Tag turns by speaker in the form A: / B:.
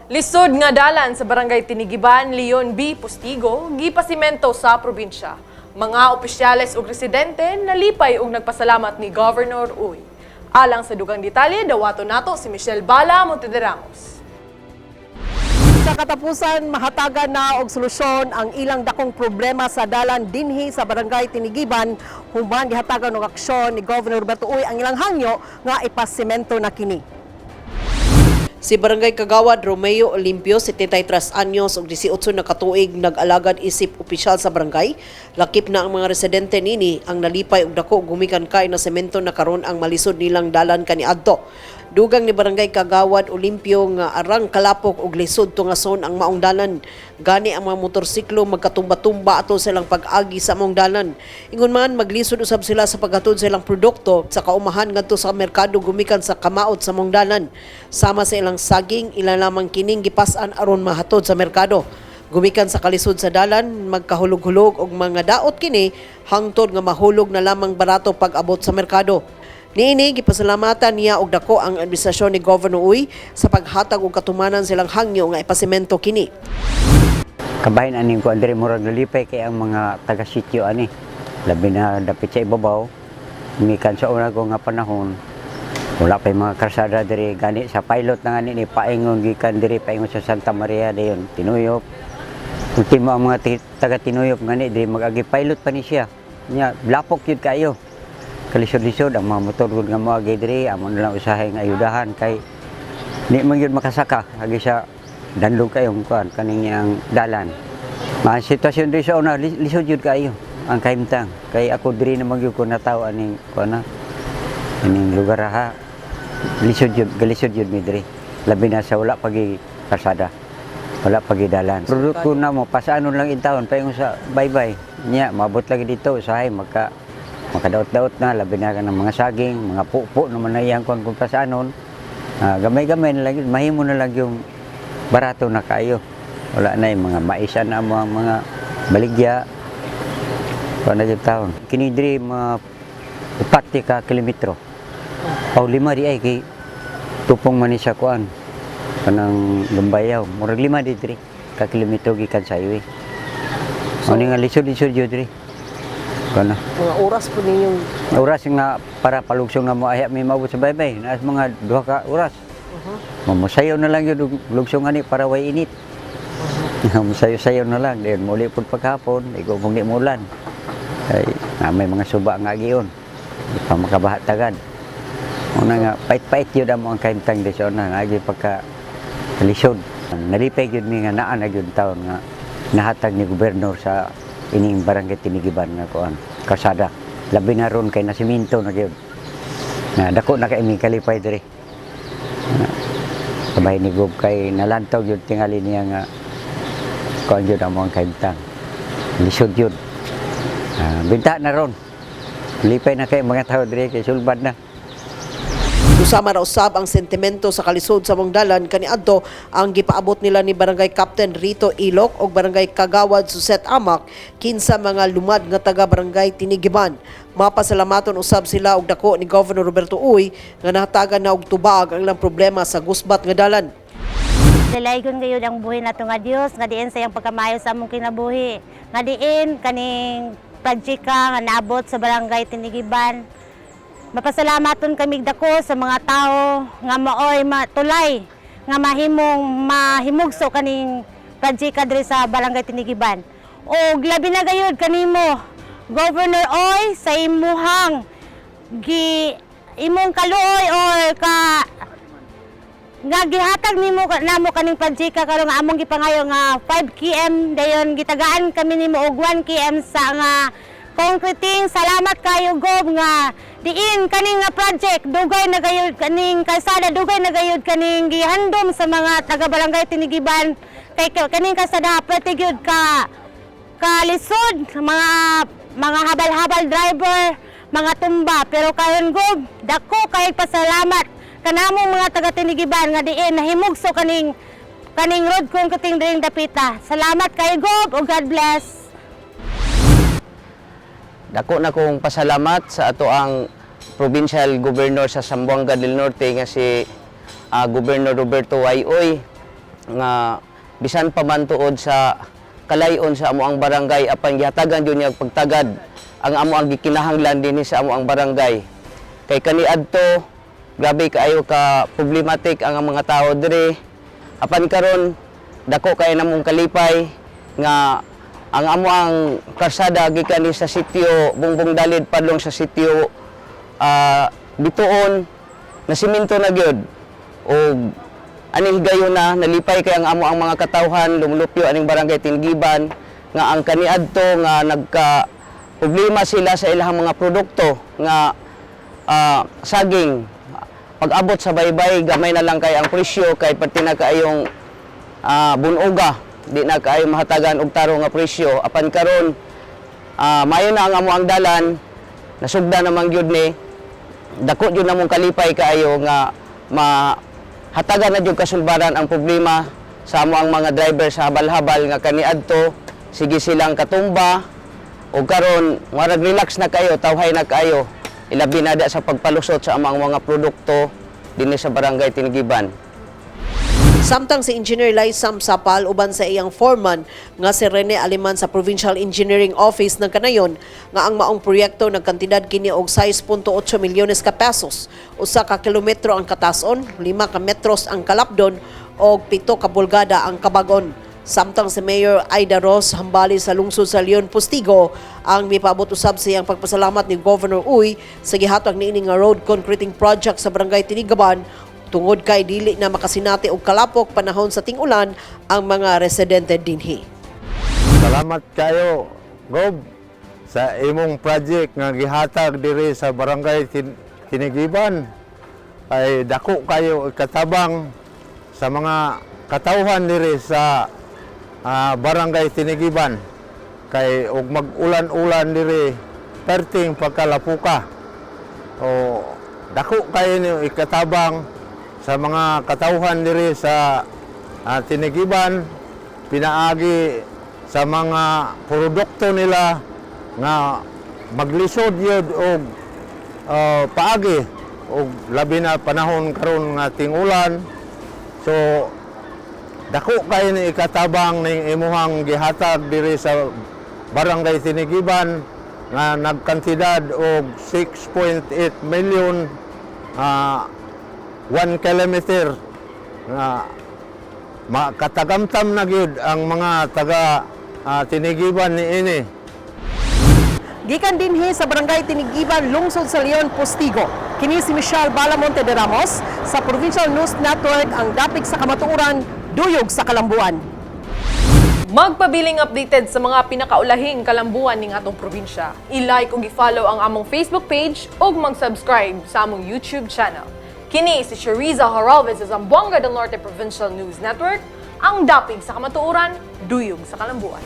A: Lisod nga dalan sa Barangay Tiniguiban, Leon B. Postigo, gipasimento sa probinsya. Mga opisyales ug residente nalipay ug nagpasalamat ni Governor Uy. Alang sa dugang detalye, dawato nato si Michelle Bala Montederamos.
B: Sa katapusan, mahatagan na og solusyon ang ilang dakong problema sa dalan dinhi sa Barangay Tiniguiban human gihatagan og aksyon ni Governor Roberto Uy ang ilang hangyo nga ipasemento na kini.
C: Si Barangay Kagawad Romeo Olimpio, 73 anyos ug 18 na katuig nag-alagad isip opisyal sa barangay. Lakip na ang mga residente nini ang nalipay og dako gumikan kay nasemento na karon ang malisod nilang dalan kaniadto. Dugang ni Barangay Kagawad Olimpio nga arang kalapok og lisod tungason ang maong dalan. Gani ang mga motorsiklo magkatumba-tumba ato silang pag-agi sa maong dalan. Ingon man, maglisod usab sila sa paghatod sa ilang produkto sa kaumahan ngadto sa merkado gumikan sa kamaot sa maong dalan. Sama sa ilang saging, ilan lamang kining gipas-an aron mahatod sa merkado. Gumikan sa kalisod sa dalan, magkahulog-hulog og mga daot kini hangtod nga mahulog na lamang barato pag-abot sa merkado. Niini, gipasalamatan niya og dako ang administrasyon ni Governor Uy sa paghatag og katumanan silang hangyo nga ipasemento kini.
D: Kabahin aning ko andre, murag nalipay kay ang mga taga sitio ani, labi na dapit sa ibabaw, mikan sa una ko nga panahon wala pa yung mga karsada diri. Gani sa pilot na ngani ni paingon gikan diri, paingon sa Santa Maria, dayon Tinuyop. Ultimo ang mga taga Tinuyop ngani diri mag-agi, pilot pa ni siya nya, lapok yun kayo, kalisod-lisod ang mga motor gud nga moagi diri. Amo na lang usahay nga ayudahan kay di man gyud makasaka agi sa dandog kayong kuan kaning iyang dalan. Mga sitwasyon diri sa una, lisod gyud kayo ang kahimtang kay ako diri naman gyud ko nataw aning kuan na ining lugar ha. Lisod gyud, galisod gyud mi diri, labi na sa wala pagi karsada, wala pagi dalan. Produkto na mo pasaanon lang in taon paingon sa baybay nya, maabot lagi dito, usahay makadaot-daot na, labi na ng mga saging, mga pupo naman na iyang kuan kung pasaanon. Gamay-gamay na lang yun, mahimo na lang yung barato na kayo. Wala na yung mga maisa na mga baligya. Kuan na yung taon. Kini diri mga 4 ka kilometro. O 5 di ay kay tupong man ni sa kuan. Kanang Lumbayaw. Murag 5 di diri ka kilometro gikan sa highway. So, nga lisod-lisod yun diri. Kuan na.
B: Mga oras po ninyong
D: Oras nga para palugsong na mo aya may maabot sa baybay. Naas mga 2 ka oras. Mamusayo na lang yun, lugsong ani para way init. Musayo-sayo na lang. Dayon muli pud paghapon, igo mong di mulan. Ay, na may mga suba nga giyon. Di pa makabaha tagad. Una nga, pait-pait yun ang mga kahimtang di sa una. Nagi pagka lisod. Nalipay yun mi nga naa na yun taon nga nahatag ni gobernador sa ining Barangay Tiniguiban nga kuan kasada. Labi na ron kay nasiminto na gyud. Na dako na kay mi kalipay diri. Kabay ni Gob kay nalantaw yun tingali niya nga kuan yun ang mga kahimtang. Lisod yun. Binta na ron. Lipay na kay mga tao diri kay sulbad na.
C: Usama ra usab ang sentimento sa kalisod sa mong dalan kaniadto ang gipaabot nila ni Barangay Captain Rito Ilok og Barangay Kagawad Suset Amak, kinsa mga lumad nga taga Barangay Tiniguiban. Mapasalamaton usab sila og dako ni Governor Roberto Uy nga nahatagan na og tubag ang ilang problema sa gusbat nga dalan.
E: Dalaygon gayud ang buhi nato nga Dios nga diin sa iyang pagkamayo sa among kinabuhi. Nga diin kaning project nga naabot sa Barangay Tiniguiban. Mapasalamaton kami dako sa mga tao nga maoy matulay nga mahimong mahimugso kaning project diri sa Barangay Tiniguiban. Og labi na gayud kanimo, Governor Oy, sa imuhang gi imong kaluoy or ka nga gihatag nimo namo kaning project karon nga among gipangayo nga 5 km, dayon gitagaan kami nimo og 1 km sa nga concreting. Salamat kayo, Gob, nga diin kaning nga project dugay na gayud kaning kalsada, dugay na gayud kaning gihandom sa mga taga Barangay Tiniguiban kay kaning kalsada pwede gyud ka kalisod mga habal-habal driver, mga tumba. Pero karon, Gob, dako kay pasalamat kanamong mga taga Tiniguiban nga diin nahimugso kaning kaning road concreting diring dapita. Salamat kay Gob ug God bless.
F: Dako na kong pasalamat sa ato ang provincial governor sa Zamboanga del Norte nga si Governor Roberto Y. Uy. Nga bisan pa man tuod sa kalayon sa amo ang barangay, apan gihatagan jud niya og pagtagad ang amo ang gikinahanglan dinhi sa amo ang barangay. Kay kaniadto, grabe kaayo ka problematic ang mga tao diri, apan karon dako kay namong kalipay nga ang amo ang karsada gikan ni sa sitio Bungbong Dalid padlong sa sitio Bituon na siminto na gyud. Og ani higayon na nalipay kay ang amo ang mga katawhan lumlupyo aning barangay Tinigiban nga ang kaniadto nga nagka problema sila sa ilang mga produkto nga saging, pag-abot sa baybay gamay na lang kay ang presyo, kay perti na kaayong bunuga, di na kaayo mahatagan og tarong nga presyo. Apan karon maayo na ang amo ang dalan, nasugda naman gyud ni. Dako gyud namong kalipay kaayo nga mahatagan na gyud kasulbaran ang problema sa amo ang mga driver sa habal-habal nga kaniadto sige silang katumba, ug karon murag relax na kayo, tawhay na kayo, ilabi na da sa pagpalusot sa among mga produkto dinhi sa barangay Tinigiban.
C: Samtang si Engineer Laisam Sapal uban sa iyang foreman nga si Rene Aleman sa Provincial Engineering Office ng kanayon nga ang maong proyekto nagkantidad kini og 6.8 milyones ka pesos. 1 ka kilometro ang katason, 5 ka metros ang kalapdon og 7 ka pulgada ang kabagon. Samtang si Mayor Aida Rose Hambali sa lungsod sa Leon Postigo ang mipaabot usab sa iyang pagpasalamat ni Governor Uy sa gihatag niini nga road concreting project sa barangay Tinigiban tungod kay dili na makasinati og kalapok panahon sa ting-ulan ang mga residente dinhi.
G: Salamat kayo, Gob, sa imong project nga gihatag diri sa barangay Tinigiban. Ay dako kayo katabang sa mga katawhan diri sa barangay Tinigiban. Kay og mag-ulan-ulan diri, perting pagkalapuka. O dako kayo ni ikatabang sa mga katawhan diri sa Tinigiban, pinaagi sa mga produkto nila nga maglisod yun og paagi, og labi na panahon karon nga tingulan. So dako kayo ni ikatabang ning imuhang gihatag diri sa barangay Tinigiban nga nagkantidad og 6.8 million, 1 kilometer, nga makatagamtam na gyud ang mga taga Tinigiban niini.
B: Gikan dinhi sa Barangay Tinigiban, lungsod sa Leon, Postigo. Kini si Michelle Balamonte de Ramos sa Provincial News Network, ang dapig sa kamatuoran, duyog sa kalambuan.
A: Magpabiling updated sa mga pinakaulahing kalambuan ning atong probinsya. I-like ug i-follow ang among Facebook page ug mag-subscribe sa among YouTube channel. Kini si Shariza Haralvez sa Zamboanga del Norte Provincial News Network, ang dapig sa kamatuoran, duyog sa kalambuan.